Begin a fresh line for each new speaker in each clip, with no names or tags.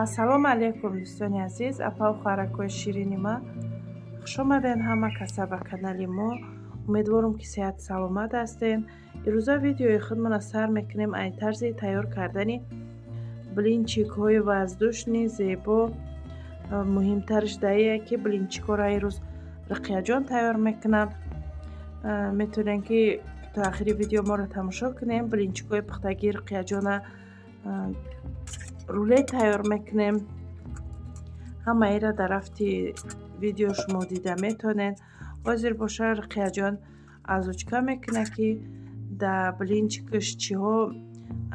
Ассалому алайкум, дӯстони азиз, апаву хоҳаракҳои ширини ман. Хушомаден ҳама каса ба канали мо. Умедворам, ки сеҳату саломат ҳастен. Ирӯза видеои худмона сар мекунем ай тарзи тайёр кардани блинчикҳои воздушный зебо. Муҳимтараш даие, ки блинчикҳоро ирӯз Руқияҷон тайёр мекунам. Метавонем, ки то ахири видео моро тамошо кунем. Блинчикҳои пухтагии Руқияҷона рулет тайёр мекунем. Ҳамаиро дар рафти видео шумо дида метавонед. Ҳозир боша, Руқияҷон озвучка мекунад, ки дар блинчикаш чиҳо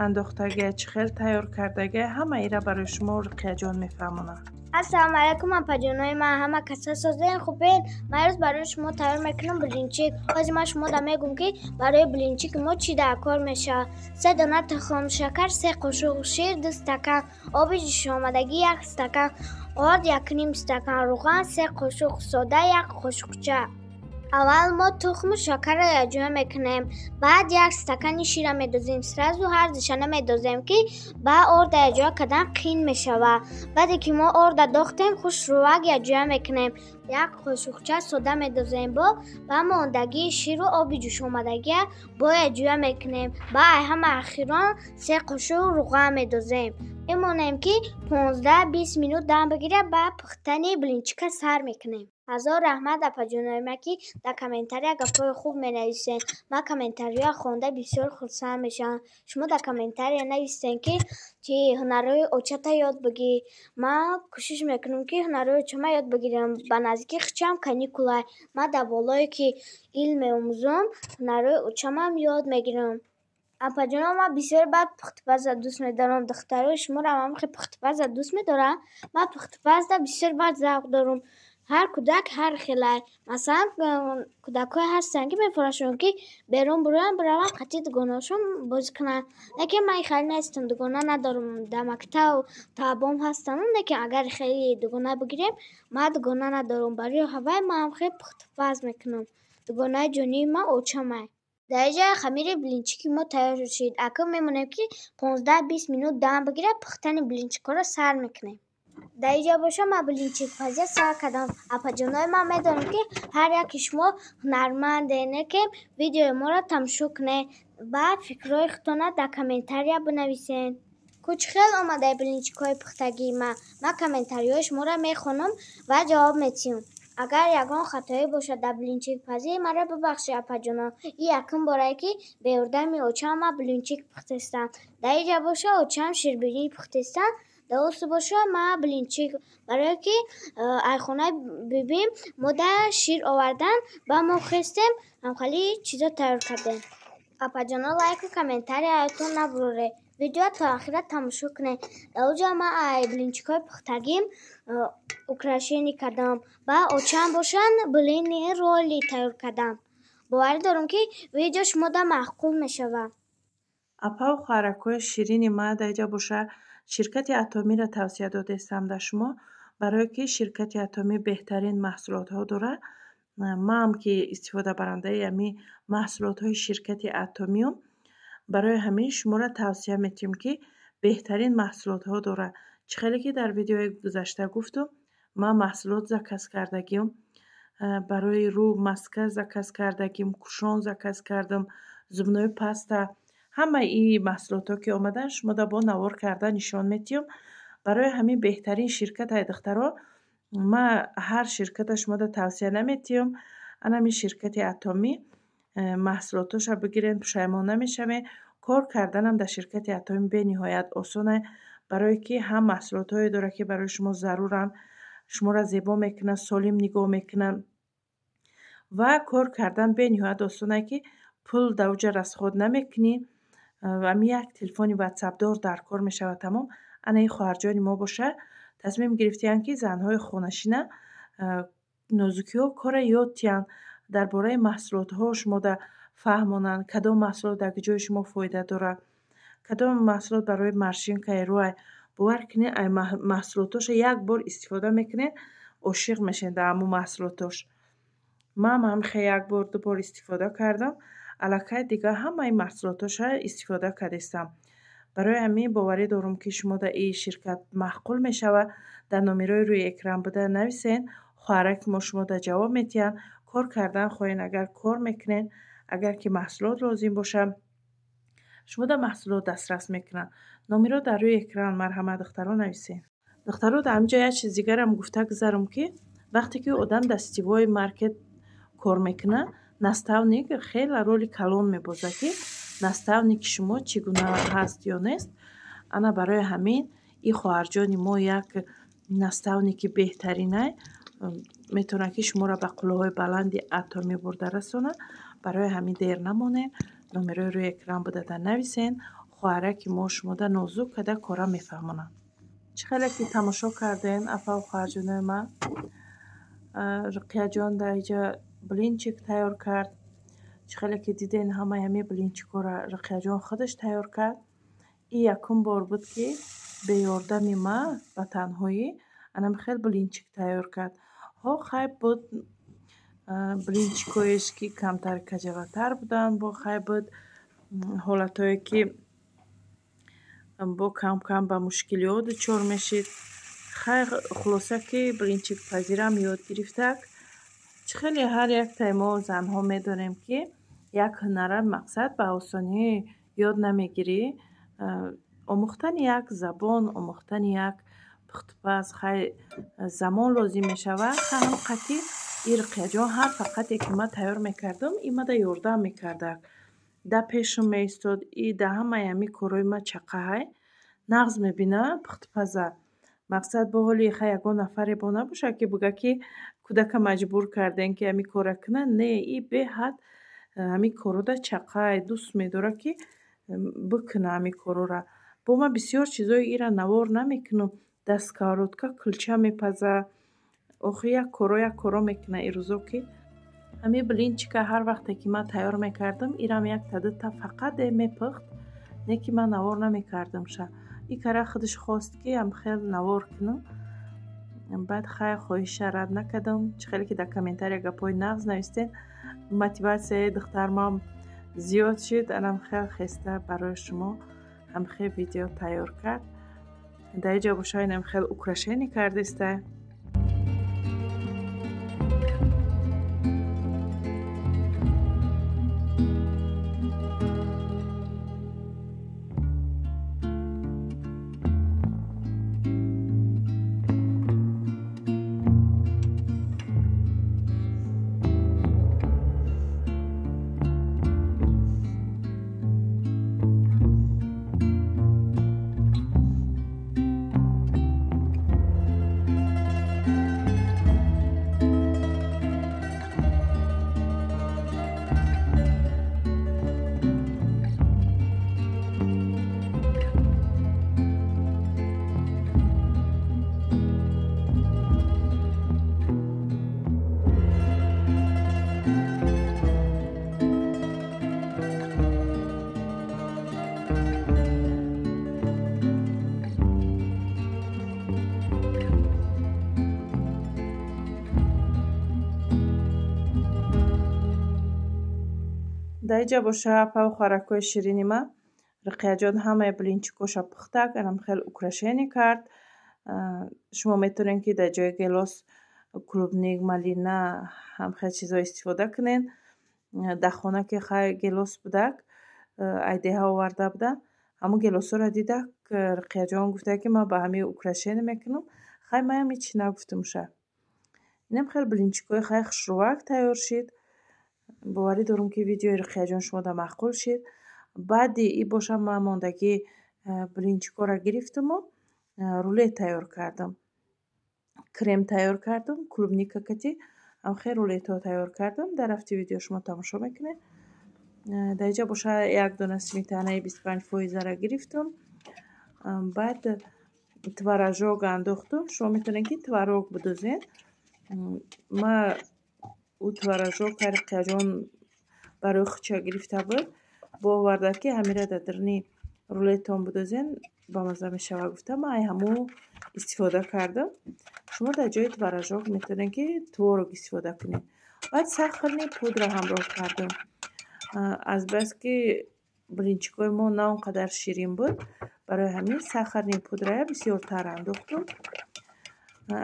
андохтагия, чӣ хел тайёр кардагия. Ҳамаира барои шумо Руқияҷон мефаҳмонад.
Ассалому алайкум, апаҷонои ман, ҳама каса созен, хубен? Ман имрӯз барои шумо тайёр мекунам блинчик. Ҳозир ман шумода мегӯм, ки барои блинчики мо чӣ дар кор мешавад. Се дона тухмшакар, 3 қошуқ шир, 2 стакан оби ҷӯшомадагӣ, 1 стакан орд, 1,5 стакан рӯған, 3 қошуқ сода, як қошуқча. Аввал мо тухму шакарро якҷоя мекунем, баъд 1 стакани шира медозем. Сразу ҳардуша намедозем, ки ба орда якҷоя кардан қин мешавад. Баъде ки мо орда дохтем, хушрӯвак якҷоя мекунем, 1 қошуқча сода медозем, бо ба мондагии ширу оби ҷӯшомадагия бо якҷоя мекунем. Ба ҳама ахирон 3 қошуқ рӯған медозем. Мемонем, ки 15-20 минут дам бигирад, ба пухтани блинчика сар мекунем. Ҳазор раҳмат, апаҷонои ман, ки дар комментария гапҳои хуб менависед. Ман комментарияро хонда бисёр хурсанд мешавам. Шумо дар комментария нависед, ки чи ҳунарҳои очата ёд бигир. Ман кӯшиш мекунам, ки ҳунарҳои очама ёд бигирам. Ба наздикӣ хичам каникулай. Ман дар болое ки илм меомӯзам, ҳунарҳои очамам ёд мегирам. Апаҷоно, ман бисёр бад пухтупаза дӯст медорам. Духтарои шуморо ҳам хеле пухтупаза дӯст медорам. Ман пухтупазда бисёр бад завқ дорам. Ҳар кӯдак ҳар хелай. Масалан, кӯдакҳое ҳастанд, ки мефурӯшанд, ки берун бироянд, бираванд, қатъи дугонаҳошон бозӣ кунанд. Лекин ман хеле нестам, дугона надорам. Дар мактаб талабом ҳастам, лекин агар хеле дугона бигирем, ман дугона надорам. Барои ҳавай ман хеле пухтупаз мекунам. Дугонаи ҷонии ман очамай. Дар ин ҷа хамири блинчики мо тайёр шуд. Акнун мемонем, ки 15-20 минут дам бигирад, пухтани блинчикҳоро сар мекунем. Дар ин ҷо боша, ман блинчикпазия сар кардам. Апаҷонои ман, медонам, ки ҳар яки шумо ҳунармандед, не ки видеои моро тамошо кунед ва фикрҳои худтонро дар комментария бинависед. Ку чӣ хел омадаи блинчикҳои пухтагии ман? Ман комментариҳои шуморо мехонам ва ҷавоб медиҳам. Агар ягон хатоӣ бошад дар блинчикпазӣ, маро бибахшед, апаҷоно. Ин якум борае, ки бе ёрдами очам ман блинчик пухтастам. Дар ин ҷа боша, очам ширбиринӣ пухтастанд, дар осу боша, ман блинчик, барое ки ай хонаи бибим мода шир овардан, ба мо хестем, ҳамхели чизо тайёр кардем. Апаҷоно, лайку комментарияятон набуроред. Видеоро то ахира тамошо кунед. Дар он ҷо ман ай блинчикҳои пухтагим украшение кардам, ба очам бошанд, блини ролли тайёр кардам. Боварӣ дорам, ки видео шумода маъқул мешавад.
Апаву хоҳаракҳои ширини ман, дар инҷа боша, ширкати Атомиро тавсия додаистам дар шумо, барое ки ширкати Атомӣ беҳтарин маҳсулотҳо дорад. Маам ки истифодабарандаи ҳамин маҳсулотҳои ширкати Атомиюм, барои ҳамин шуморо тавсия метиҳем, ки беҳтарин маҳсулотҳо дорад. Чӣ хеле ки дар видеои гузашта гуфтум, ман маҳсулот заказ кардагиам, барои рӯ маска заказ кардагим, кушон заказ кардам, зубной паста. Ҳамаи ин маҳсулотҳо ки омаданд, шумода бо навор карда нишон медиҳам. Барои ҳамин беҳтарин ширкат ай, духтаро. Ман ҳар ширката шумода тавсия наметиҳам. Ана ҳамин ширкати Атомӣ маҳсулотҳоша бигирен, пушаймон намешавед. Кор карданам дар ширкати Атомӣ бениҳоят осона, барое ки ҳам маҳсулотҳое дорад, ки барои шумо заруранд, шуморо зебо мекунанд, солим нигоҳ мекунанд ва кор кардан бениҳоят осона, ки пул дар оҷа расход намекунӣ. Ҳамин як телефони ватсапдор дар кор мешавад, тамом. Ана ин хоҳарҷони мо боша, тасмим гирифтиянд, ки занҳои хонашина нозукиҳо корро ёд диҳанд, дар бораи маҳсулотҳо шумода фаҳмонанд, кадом маҳсулот дар ҷои шумо фоида дорад, кадом маҳсулот барои морщинкаи рӯай. Бовар кунед, ай маҳсулотҳоша як бор истифода мекунед, ошиқ мешавед дар ҳамун маҳсулотош. Ман ҳам хе як бор, ду бор истифода кардам, аллакай дигар ҳамаи маҳсулотҳоша истифода кардистам. Барои ҳамин боварӣ дорум, ки шумо дар ин ширкат маъқул мешавад. Дар номерои рӯи экран буда нависен, хоҳараки мо шумо дар ҷавоб метиҳанд. Кор кардан хоҳен, агар кор мекунен, агар ки маҳсулот лозим бошад, шумо дар маҳсулот дастрас мекунанд. Номеро дар рӯи экран, марҳамат, духтаро, нависен. Духтаро, дар ҳамин ҷо як чиз дигарам гуфта гузарам, ки вақте ки одам дар сетевой маркет кор мекунад, наставник хеле роли калон мебозад, ки наставники шумо чӣ гуна ҳаст ё нест. Ана барои ҳамин ин хоҳарҷони мо як наставники беҳтаринай, метавонад, ки шуморо ба қуллаҳои баланди Атоми бурда расонад. Барои ҳамин дер намонед, номерои рӯи экран буда дар нависен, хоҳараки мо шумода нозук када кора мефаҳмонад. Чӣ хеле ки тамошо карден, апаву хоҳарҷонои ман, Руқияҷон дар инҷа блинчик тайёр кард. Чӣ хеле ки диден, ҳамаи ҳамин блинчикҳоро Руқияҷон худаш тайёр кард. Ин якум бор буд, ки беёрдами ман ба танҳоӣ анам хел блинчик тайёр кард. Ҳо, хай буд блинчикҳоеш, ки камтар каҷаватар буданд, бо хай буд ҳолатҳое, ки бо кам-кам ба мушкилиҳо дучор мешид. Хай, хулоса, ки блинчикпазирам ёд гирифтак. Чӣ хеле ҳар яктаи мо занҳо медонем, ки як ҳунара мақсад ба осонӣ ёд намегирӣ. Омӯхтани як забон, омӯхтани як пухтупаз хай замон лозим мешавад. Ҳам қати и Руқияҷон ҳар фақате ки ман тайёр мекардам, и мада ёрдам мекардак. Да пешам меистод, и да ҳамаи ҳамин корҳои ман чақаҳай. Нағз мебина пухтупаза. Мақсад бо ҳоли хай ягон нафаре бо набошад, ки буга, ки кӯдака маҷбур кардем, ки ҳамин корра кунад. Не, и беҳад ҳамин коррода чақай, дӯст медорад, ки бикуна ҳамин корҳоро. Бо ман бисёр чизои ира навор намекунам. Дар сковородка кулча мепаза. Охи, як коро, як коро мекуна ирӯзо, ки ҳамин блинчика ҳар вақте ки ман тайёр мекардам, ирам якта дута фақат мепухт, не ки ман навор намекардамша. И кара худаш хост, ки ам хел навор кунам. Баъд хай хоҳиша рад накардам. Чӣ хеле ки дар комментария гапҳои нағз навистен, мотиватсияи духтармам зиёд шуд. Анам хел хеста барои шумо ҳамхел видео тайёр кард. Дар инҷо боша инам хел украшение кардеста. Дар инҷа боша, апаву хоҳаракҳои ширини ман, Руқияҷон ҳамаи блинчикҳоша пухтак, анам хел украшение кард. Шумо метавонед, ки дар ҷои гелос клубника, малина, ҳамхел чизҳо истифода кунед. Дар хона ки хай гелос будак, айдеҳа оварда буда, ҳамун гелосҳоро дидак, Руқияҷон гуфта, ки ман ба ҳамин украшение мекунам. Хай, маям ҳечи нагуфтамша. Инам хел блинчикҳои хай хушрӯвак тайёр шид. Боварӣ дорам, ки видеои Руқияҷон шумода маъқул шид. Баъди и боша ман мондагӣ блинчикҳоро гирифтаму рулет тайёр кардам. Крем тайёр кардам, клубника кати ҳамхел рулетҳо тайёр кардам. Дар рафти видео шумо тамошо мекунед. Дар инҷа боша як дона сметанаи 25 фоизаро гирифтам. Баъд творожок андохтум. Шумо метавонед, ки творог бидозед. Ма ӯ творожок Руқияҷон барои худша гирифта буд, бо оварда, ки ҳамира дар даруни рулеттон бидозен, бамазза мешавад, гуфта, ман ай ҳамун истифода кардам. Шумо дар ҷои творожок метавонед, ки творог истифода кунед. Баъд сахарный пудра ҳамроҳ кардам. Азбаски Блинчикои мо на он қадар ширин буд, барои ҳамин сахарный пудрая бисёртар андохтум.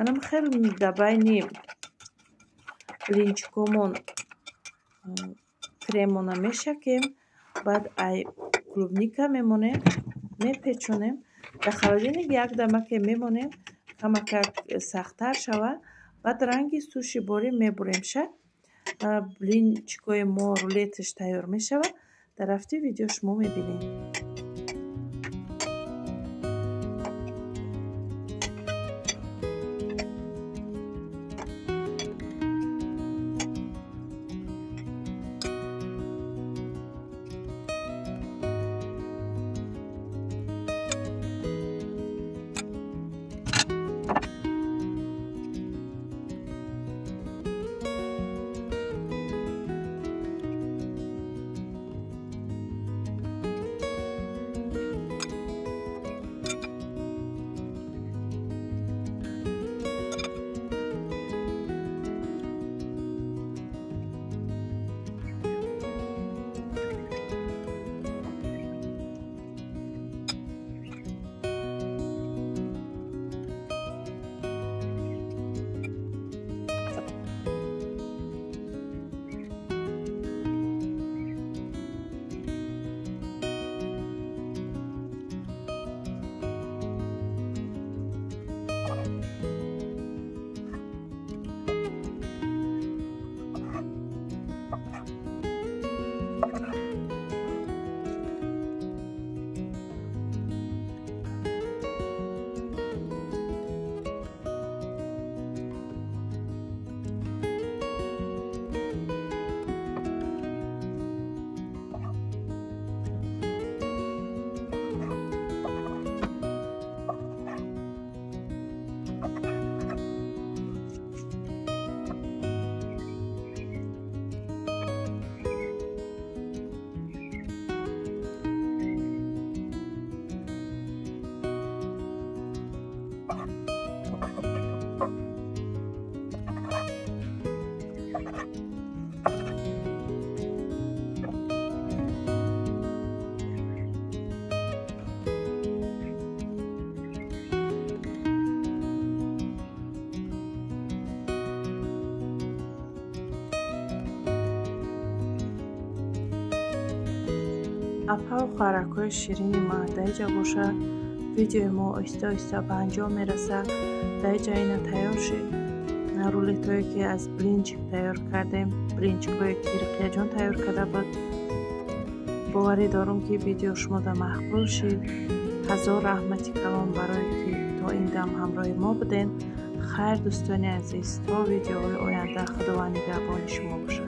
Анам хеле дар байни блинчикомон кремона мешакем, баъд ай клубника мемонем, мепечонем. Дар холодильник як дамаке мемонем, камакак сахттар шавад. Баъд ранги суши борӣ мебуремша. Блинчикои мо рулеташ тайёр мешавад. Дар рафти видео шумо мебинед. Апаву хоҳаракҳои ширини ма, дар инҷа боша видеои мо оҳиста-оҳиста ба анҷом мерасад. Дар инҷа ина тайёр шид рулетҳое ки аз блинчик тайёр кардем, блинчикҳое ки Руқияҷон тайёр карда буд. Боварӣ дорум ки видео шумода маъқул шид. Ҳазор раҳмати калон барое ки то ин дам ҳамроҳи мо буден. Хайр дӯстони азиз, то видеоҳои оянда Худованд нигаҳбони шумо бошад.